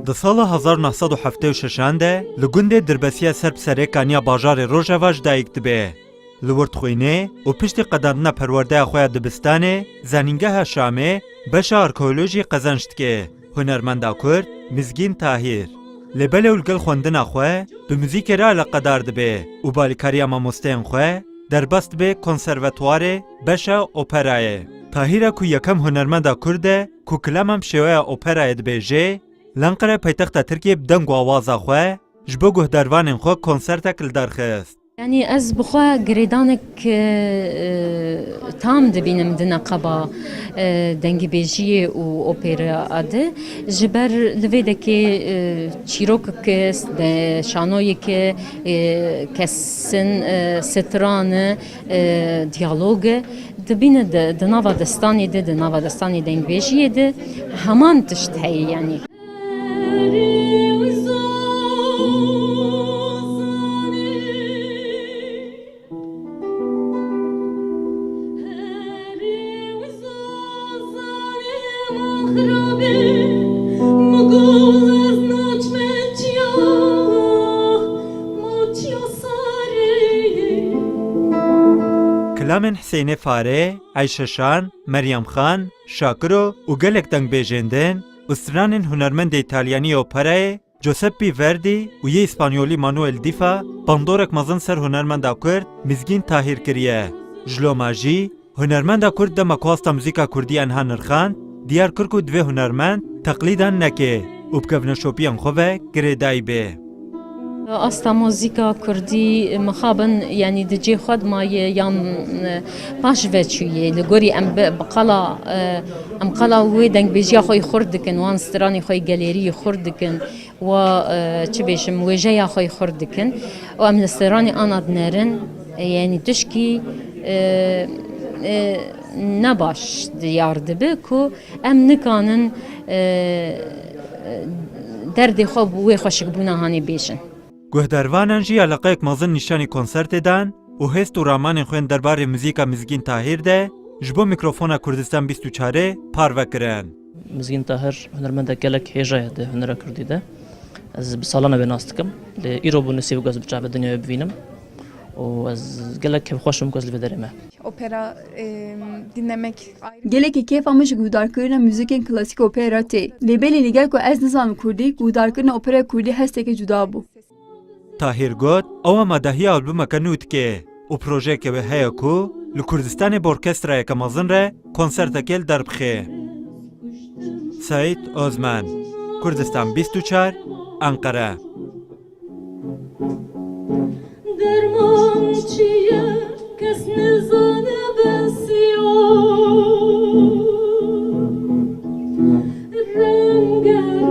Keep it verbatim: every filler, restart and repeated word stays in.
Di sala hezar neh sed û heftê û şeşan de li gundê Dirbesiya ser bi serê kaniya bajarê Rojava ji dayik dibe. Li wir dixwîne û piştî qedandina perwerdeya xwe ya dibistanê, Zanîngeha Şamê beşa arkeolojî qezenc dike. Hunermenda Kurd Mizgîn Tahîr. Lê belê û li gel xwendina xwe bi muzîkê re eleqedar dibe û bi alîkariya mamosteyên xwe derbas dibe konservatuwarê beşa operayê. Tahîra ku yekem hunermenda Kurd e ku kilaman bi şêweya operayê dibêje, li Enqere paytexta Tirkiyê bi deng û awaza xwe ji bo guhdarvanên xwe konsertek li dar xist. Yanî ez bi xwe girêdanek, e, tam dibînim di neqeba, e, dengîbêjiyê û opera de. Ji ber li vê dekê, e, çîrokek e, de şanoyek e, e, kesin, e, stran e, e, diyalog e. Dibîne di, di nava destanê de, di nava destanê dengbêjiyê de heman tişt heye yanî. Kilamên Hüseynê Fare, Eyşe Şan, Meryem Xan, Şakiro û gelek dengbêjên din û stranên hunermendê îtalyanî yê operayê Giuseppe Verdi û yê îspanyolî Manuel Difa bandorek mezin ser hunermenda Kurd Mizgîn Tahîr kiriye. Ji loma jî hunermenda Kurd dema ku asta muzîka Kurdî enha nirxand, diyar kir ku divê hunermend teqlîdan neke û bi kevneşopiyên xwe ve girêdayî bê. Asta muzîka Kurdî mixabin, yanî di cê xwe de maye yan, e, paş ve çûye. Li gorî em bi, bi qala, e, em qala wê dengbêjiya xwe yî xurt dikin, wan stranê xwe yî gelêrî yî xurt dikin, wa, e, çi bêjim, wêjeya xwe yî xurt dikin. Û em li stranê ana dinerin, e, yanî tişkî, e, e, ne baş diyar dibe ku em nikanin, e, derdê xwe bi wê xweşikbûna hanê bêjin. Guhdarvanan jî eleqeyek mezin nîşanî konsertê dan û hêst û ramanên xwe yên derbarê muzîka Mizgîn Tahîr de ji bo mîkrofona Kurdistan bîst û çarê parve kirin. Mizgîn Tahir hunermendek gelek hêja ye di hunera kurdî de. Ez bi salan e wê nas dikim. Lê îro bû nisî wek ez bi çavê dinyayê bibînim. Û ez gelek kêfxweş im ku ez li vê derê me. Opera, e, dinlemek ayrı. Gelekî kêfa min ji guhdarkirina muzîkên klasîk opera tê. Lê belê li gel ku ez nizanim kurdî, guhdarkirina operaya kurdî hesteke cuda bû. Tahîr got, ew amadahiya albûmeke nû dike û projeyeke wê heye ku li Kurdistanê bi orkestrayeke mezin re konsertekê li dar bixe. Seîd Ozmen, Kurdistan bîst û çar, Enqere. Derman çi ye, kes nizane bes yo. Renge